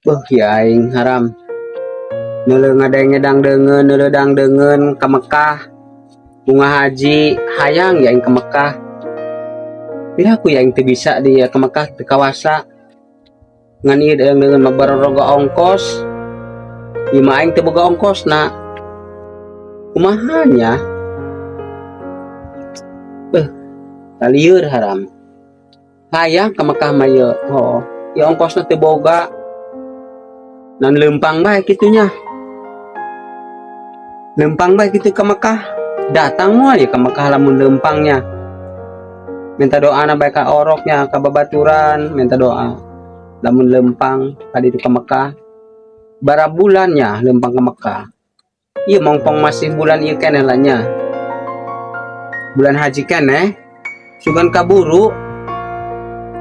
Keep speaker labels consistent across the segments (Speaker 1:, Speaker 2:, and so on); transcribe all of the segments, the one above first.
Speaker 1: Beuh ya aing haram. Neuleu ngadenge dangdeungeun, neuleu dangdeungeun ka Mekah. Bunga haji hayang ya aing ka Mekah. Piraku ya aing teu bisa dia ka Mekah teu kawasa. Ngan ieu deungeun mah baroroga ongkos. Ieu mah aing teu boga ongkosna. Kumaha nya? Beuh, kalieur haram. Hayang ka Mekah mah ieu. Oh, ieu ongkosna teu boga. Nan leumpang bae kitu nya. Leumpang bae kitu ka Mekah. Datang moal ya ka Mekah lamun leumpangnya. Minta doa na bae ka oroknya, ka babaturan, minta doa. Lamun leumpang ka ditu ka Mekah. Bara bulannya leumpang ka Mekah. Ieu mongpong masih bulan ieu keneh lah nya. Bulan haji keneh. Sugan kaburu.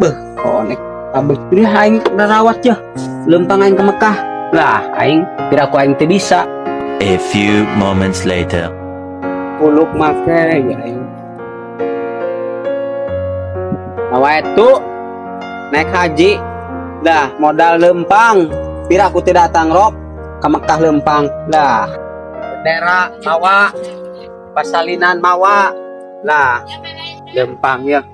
Speaker 1: Beuh, konek kabeh pilih aing rawat ya. Leumpang aing ke Mekah. Lah, aing piraku aing teu bisa.
Speaker 2: A few moments later.
Speaker 1: Puluk make ya aing. Nawaitu naik haji. Lah, modal leumpang. Piraku teu datang rok ke Mekah leumpang. Lah, bendera mawa, pasalinan mawa. Lah, leumpang ya.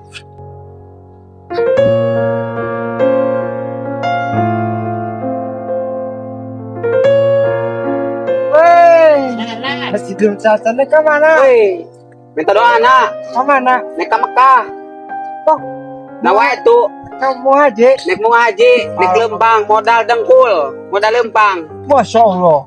Speaker 3: Weh, masih belum cacannya ke mana?
Speaker 1: Woi, minta doa nak.
Speaker 3: Ke mana?
Speaker 1: Naik ke Mekah.
Speaker 3: Oh.
Speaker 1: Nawaitu
Speaker 3: Kamu haji?
Speaker 1: naik mau haji, naik lempang, modal dengkul, modal lempang.
Speaker 3: Masya Allah.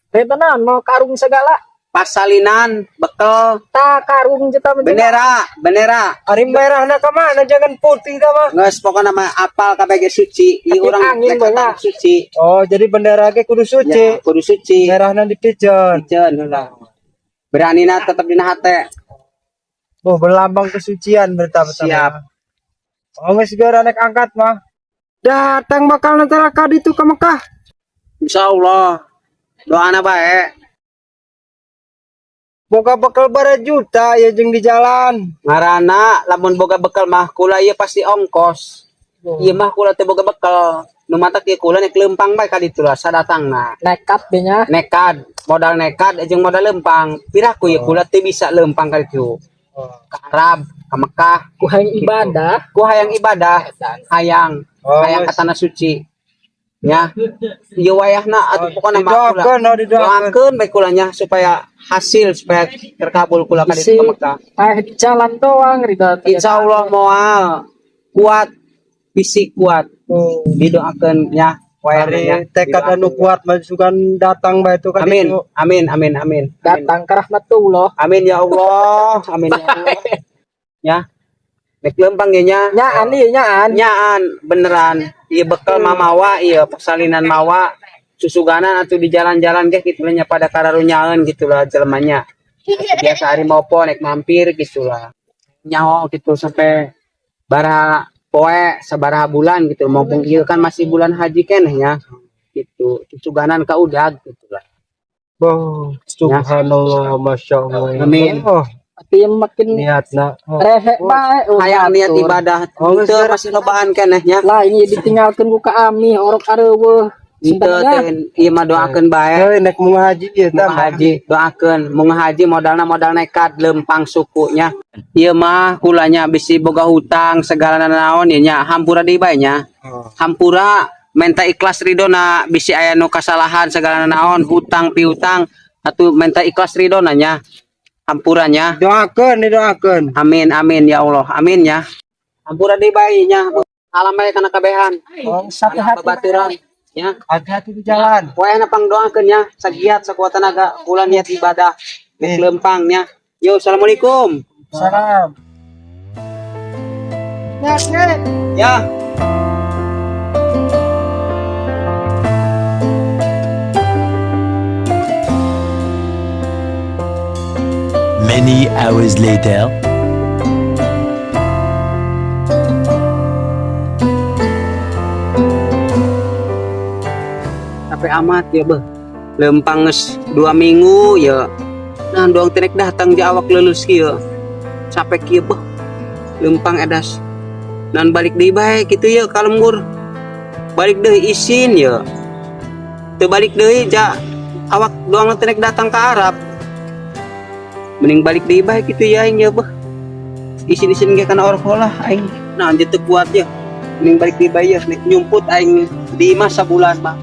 Speaker 4: Tenan mau karung segala.
Speaker 1: Pasalinan, bekel,
Speaker 4: Ta karung jeta menjadi.
Speaker 1: Bendera, bendera.
Speaker 3: Ari merah nak ke mana? Jangan putih sama.
Speaker 1: Nges pokoknya mah apal KBG suci, ieu
Speaker 4: Sakit
Speaker 1: urang
Speaker 4: angin
Speaker 1: naik
Speaker 4: banyak.
Speaker 1: Suci.
Speaker 3: Oh, jadi bendera ke kudu suci.
Speaker 1: Ya, kudu suci.
Speaker 3: Merahna dipiceun.
Speaker 1: Piceun heula. Beranina tetep dina hate.
Speaker 3: Oh, berlambang kesucian berita betul.
Speaker 1: Siap.
Speaker 3: Oh, geus segera naik angkat mah. Datang bakal nanti ka ditu ke Mekah.
Speaker 1: Insyaallah. Doana bae.
Speaker 3: Boga bekal bara juta ya jeung di jalan.
Speaker 1: Ngaranna lamun boga bekal mah kula ieu pasti ongkos. Ieu mah kula teu boga bekal. Nu matak ieu kula naik leumpang bae ka ditu lah sadatangna.
Speaker 4: Nekat nya.
Speaker 1: Nekat, modal nekat jeung modal lempang. Piraku ieu kula teu bisa lempang ka ditu. Ke Arab, ke Mekah,
Speaker 4: Ku hayang ibadah.
Speaker 1: Ku hayang ibadah, hayang,
Speaker 3: Oh,
Speaker 1: hayang ka tanah suci. Ya. Ieu wayahna atuh pokona mah kula.
Speaker 3: Didoakeun, oh, didoakeun.
Speaker 1: Doakeun bae kulanya supaya hasil supaya terkabul kula ka ditu ke Mekah.
Speaker 4: Di jalan doang rida.
Speaker 1: Insya Allah moal kuat, fisik kuat.
Speaker 3: Oh.
Speaker 1: Didoakeun nya wayahna nya.
Speaker 3: Ari tekad anu kuat mah sugan datang bae itu ka
Speaker 1: Amin,
Speaker 3: ditu.
Speaker 1: Amin, amin, amin.
Speaker 4: Datang ke rahmatullah.
Speaker 1: Amin ya Allah, amin ya Allah. Ya. Nek lempang ya nya.
Speaker 4: Nyaan ieu nyaan.
Speaker 1: Nyaan beneran. Ieu bekal mamawa, ieu persalinan mawa. Susuganan atau di jalan-jalan ge kitu nya pada kararunyaeun gitu lah jelemanya. Biasa hari mau nek mampir gitu lah. Nyaho gitu sampai bara poe sabaraha bulan gitu maupun ieu kan masih bulan haji keneh nya. Gitu. Susuganan ka udag gitu lah.
Speaker 3: Oh, subhanallah, masya Allah.
Speaker 1: Amin.
Speaker 3: Oh,
Speaker 4: Tapi yang makin
Speaker 3: niatna. Oh.
Speaker 4: rehe bae. Oh,
Speaker 1: Hayang niat
Speaker 4: atur.
Speaker 1: Ibadah
Speaker 3: Oh,
Speaker 1: itu masih lobaan keneh nya.
Speaker 4: Lah ini ditinggalkeun ku ka ami orok areuweuh.
Speaker 1: Itu
Speaker 4: Sebenarnya
Speaker 1: teh ieu mah doakeun bae.
Speaker 3: Eh, nek mau haji ya
Speaker 1: Mau haji doakeun, mau haji modalna modal nekat lempang sukunya. Ieu mah kulanya bisi boga hutang segala naon ieu nya hampura deui bae nya.
Speaker 3: Oh.
Speaker 1: Hampura minta ikhlas ridona bisi aya nu kasalahan segala naon hutang piutang atuh minta ikhlas ridona nya. Hampuranya.
Speaker 3: Doakeun, didoakeun.
Speaker 1: Amin amin ya Allah. Amin ya. Hampura deui bae nya. Alam bae kana kabehan.
Speaker 3: Oh,
Speaker 4: satu hati.
Speaker 1: Babaturan ya.
Speaker 3: Hati-hati di jalan.
Speaker 1: Wayahna pangdoakeun nya sagiat sakuat tenaga kula niat ibadah nek lempangnya. Yo, assalamualaikum.
Speaker 3: Salam.
Speaker 1: Ya.
Speaker 2: Many hours later.
Speaker 1: Capek amat ya beuh. Lempang geus 2 minggu ya. Nah, doang tenek datang di awak lulus kieu. Capek kieu beuh. Lempang edas. Nan balik deui bae kitu ya ka lembur. Balik deui isin ya. Teu balik deui ja awak doang teh nek datang ke Arab. Mending balik deui bae kitu ya aing ya beuh. Isin-isin ge kana orok lah aing. Nah, anjir teu kuat ya. Mending balik deui bae ya, nek nyumput aing di imah sabulan mah.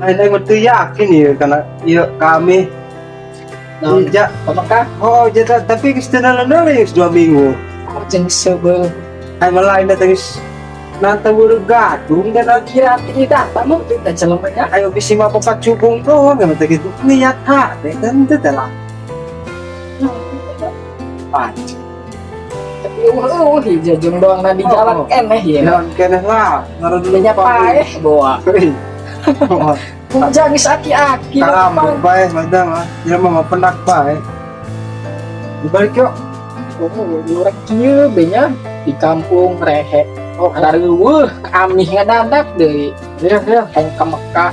Speaker 3: Aing aing mah teu yakin ya karena ieu kami.
Speaker 4: Naon?
Speaker 3: Iya,
Speaker 4: Ka Mekah.
Speaker 3: oh, jadi tapi geus teu naleuna geus 2 minggu.
Speaker 4: Jeung sebel.
Speaker 3: Aing mah lain datang geus nanta buru gadung dan
Speaker 4: Kira ini datang mau kita celemanya.
Speaker 3: Ayo bisi mah papat cubung doang ya mah gitu. Niat hati kan teu teh lah. Anjing.
Speaker 4: Tapi hijau jeung doang na di jalan
Speaker 3: Oh.
Speaker 4: keneh ya.
Speaker 3: Naon keneh lah, ngaran dulu.
Speaker 4: Nya paeh bawa.
Speaker 3: Oh,
Speaker 4: Ujang geus aki-aki.
Speaker 3: kamu bae madam mah. Jelema mah pendak bae. Dibalik yuk.
Speaker 4: Oh, urang kieu be nya di kampung rehe. Oh, rareuweuh amih ngadadak deui.
Speaker 3: Iya, iya.
Speaker 4: Hayang ka Mekah.